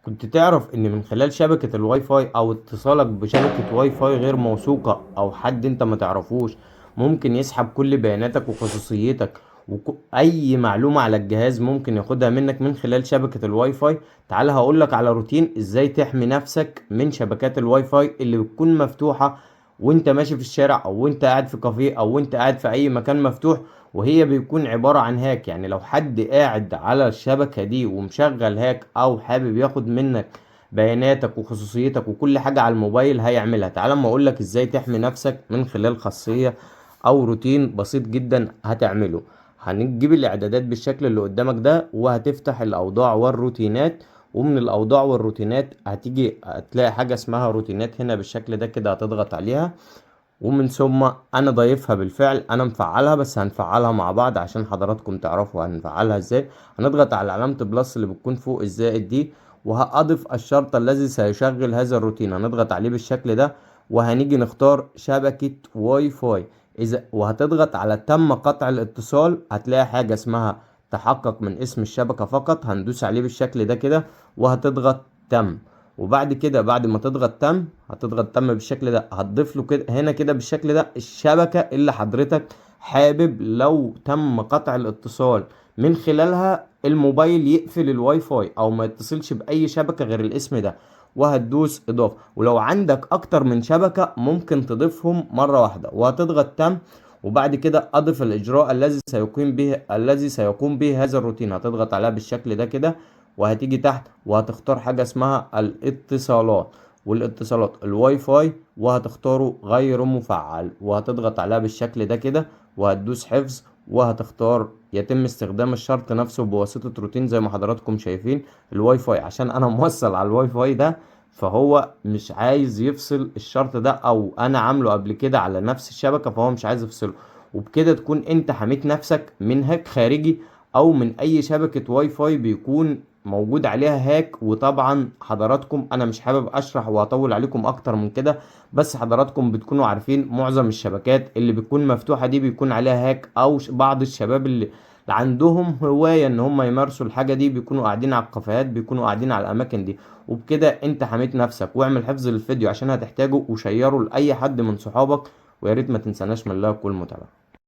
كنت تعرف ان من خلال شبكة الواي فاي او اتصالك بشبكة واي فاي غير موثوقة او حد انت ما تعرفوش ممكن يسحب كل بياناتك وخصوصيتك واي معلومة على الجهاز ممكن ياخدها منك من خلال شبكة الواي فاي؟ تعال هقولك على روتين ازاي تحمي نفسك من شبكات الواي فاي اللي بتكون مفتوحة وانت ماشي في الشارع او وانت قاعد في كافيه او وانت قاعد في اي مكان مفتوح، وهي بيكون عبارة عن hack. يعني لو حد قاعد على الشبكة دي ومشغل hack او حابب ياخد منك بياناتك وخصوصيتك وكل حاجة على الموبايل هيعملها. تعال اما اقولك ازاي تحمي نفسك من خلال خاصية او روتين بسيط جدا هتعمله. هنجيب الاعدادات بالشكل اللي قدامك ده، وهتفتح الاوضاع والروتينات، ومن الاوضاع والروتينات هتيجي هتلاقي حاجة اسمها روتينات هنا بالشكل ده كده، هتضغط عليها، ومن ثم انا ضايفها بالفعل، انا مفعلها، بس هنفعلها مع بعض عشان حضراتكم تعرفوا هنفعلها ازاي. هنضغط على علامة plus اللي بتكون فوق الزائد دي، وهأضف الشرط الذي سيشغل هذا الروتين، هنضغط عليه بالشكل ده، وهنيجي نختار شبكة واي فاي اذا، وهتضغط على تم قطع الاتصال. هتلاقي حاجة اسمها تحقق من اسم الشبكة فقط، هندوس عليه بالشكل ده كده، وهتضغط تم. وبعد كده بعد ما تضغط تم، هتضغط تم بالشكل ده، هتضيف له كده هنا كده بالشكل ده الشبكة اللي حضرتك حابب لو تم قطع الاتصال من خلالها الموبايل يقفل الواي فاي او ما يتصلش باي شبكة غير الاسم ده، وهتدوس اضافة. ولو عندك اكتر من شبكة ممكن تضيفهم مرة واحدة، وهتضغط تم. وبعد كده اضف الاجراء الذي سيقوم به هذا الروتين، هتضغط عليها بالشكل ده كده، وهتيجي تحت وهتختار حاجة اسمها الاتصالات، والاتصالات الواي فاي، وهتختاره غير مفعل، وهتضغط عليها بالشكل ده كده، وهتدوس حفظ، وهتختار يتم استخدام الشرط نفسه بواسطة روتين زي ما حضراتكم شايفين الواي فاي. عشان انا موصل على الواي فاي ده فهو مش عايز يفصل الشرط ده، او انا عامله قبل كده على نفس الشبكة فهو مش عايز يفصله. وبكده تكون انت حميت نفسك من hack خارجي او من اي شبكة واي فاي بيكون موجود عليها hack. وطبعا حضراتكم انا مش حابب اشرح واطول عليكم اكتر من كده، بس حضراتكم بتكونوا عارفين معظم الشبكات اللي بتكون مفتوحة دي بيكون عليها hack، او بعض الشباب اللي عندهم هواية ان هم يمارسوا الحاجة دي بيكونوا قاعدين على الكافيهات، بيكونوا قاعدين على الاماكن دي. وبكده انت حميت نفسك. واعمل حفظ للفيديو عشان هتحتاجه، وشيره لاي حد من صحابك، ويا ريت ما تنساناش من ال like والمتابعة.